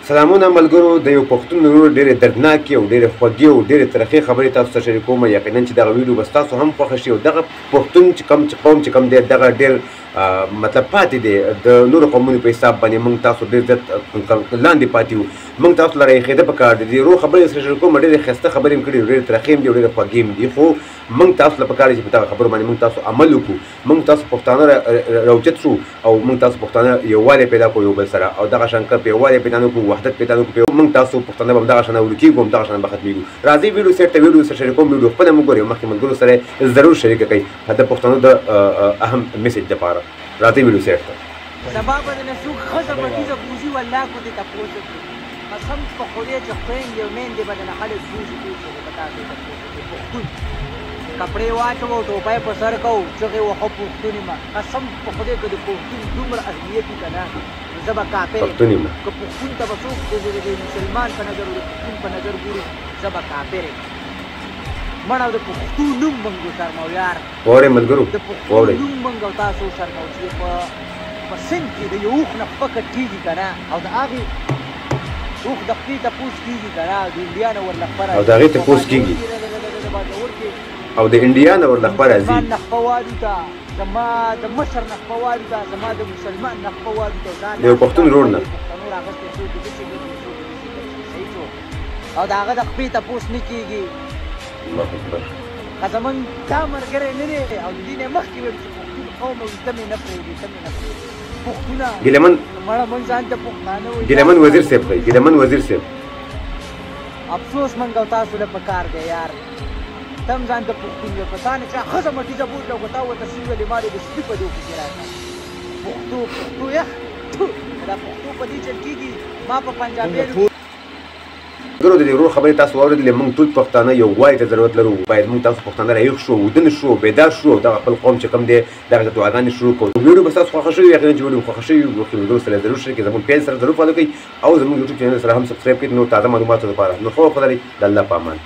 سلامونه ملګرو، د یو پښتون ورور ډېرې دردناکې او ډېرې خوږې او ډېرې ترخې خبرې تاسو ته شریکوم. یقینا چې دغه ویډیو به ستاسو هم خوښه شي. او دغه پښتون چې کوم چې قوم چې کوم دی، دغه ډېر مطلب پاتې دی د نورو قومونو په حساب باندې. موږ تاسو ډېر زیات لاندې پاتې یو، موږ تاسو لره یې ښېده په کار دی. د ورور خبرې سره شریکوم، ډېرې ښایسته خبرې هم کړي، ډېرې ترخې هم دي او ډېرې خوږې هم دي. خو موږ تاسو له پکار دي چې په دغه خبرو باندې موږ تاسو عمل وکړو، موږ تاسو پښتانه راوچت شو او موږ تاسو پښتانه یووالی پیدا کړو یو بل سره. او دغه شان که په یووالی پیدا نه کړو، وحدت پیدا نه کړو، موږ تاسو پښتانه به همدغه شان ورکېږو، همدغه شان به ختمېږو. راځئ ویډیو سیټ ته، ویډیو سره شریکوم. ویډیو خپله مو ګورئ، مخکې ملګرو سره ضرور شریکه کړئ د پښتنو د اهم میسج دپاره. راځئ ویډیو سیټ ته. سبا به د څوک ښځه به ټیزه بوځي، والله کو دې تپوس وکړي. قسم په خدای چې خویندې او میندې به درنه خلک بوځي، پوه شي که تاسو تپوس وکړي. پښتون کپړې واچوه او ټوپۍ په سر کوو، چغې وهه پښتون یم. قسم په خدای که د پښتون دومره اهمیت وي که نه، نو زه به کافر یم. پښتون یم. که پښتون ته به څوک د مسلمان په نظر او د پښتون په نظر ګوري، زه به کافر یم. مړه د پښتو نوم موږ وشرمو یار، واورئ ملګرو، د پښتو واورئ. نوم موږ او تاسو وشرمو چې په سند کې د یو اوښ نه پښه کټ کېږي که نه، او د هغې اوښ د خپې تپوس کېږي که نه، د انډیا نه ورله خپه او د هغې تپوس کېږي او د انډیا نه ورله خپه راځي. مسلمان نه خپه والوته، زما د مشر نه خپه والوته، زما د مسلمان نه خپه والوته. د یو پښتون ورور نه پښتنو راغستی، څوک یې داسې ګرځي، څوک یې داسې ګرځي، صحیح شو. او د هغه د خپې تپوس نه کېږي. الله اکبر. که زمونږ دا ملګری نه دی، او د دې نه مخکې ویل چې پښتون قوم او ته مې نه پرېږدي، ته مې نه پرېږدي پښتونه. ګیلهمن مړه مونږ ځان ته پښتانه وایو. ګیلهمن وزیر صاحب ښایي، ګیلهمن وزیر صاحب. افسوس مونږ او تاسو له پکار دی یار. ته هم ځان ته پښتون یې، که تا نه چا ښځه مټیزه بوتله، خو تا ورته څه وویلې؟ ما دې د سپي په دې پسې راکړه. پښتو پښتو یخ، دا پښتو په دې چل کېږي. ما په پنجابیانو ملګرو، د دې ورور خبرې تاسو واورېدلې. موږ ټول پښتانه یووالي ته ضرورت لرو. باید موږ تاسو پښتانه راویښ شو، ویده نه شو، بیدار شو او دغه خپل قوم چې کوم دی دغه ته دعاګانې شروع کړو. ویډیو به ستاسو خوښه شوې، یقینا چې ویډیو خوښه شوې وي. ملګرو سره ضرور شریک کړئ، زموږ پیج سره ضرور فالو کړئ او زموږ یوټیوب چینل سره هم سبسکرایب کړئ نور تازه معلوماتو لپاره. نو ښه وخت ولرئ، د الله په امان.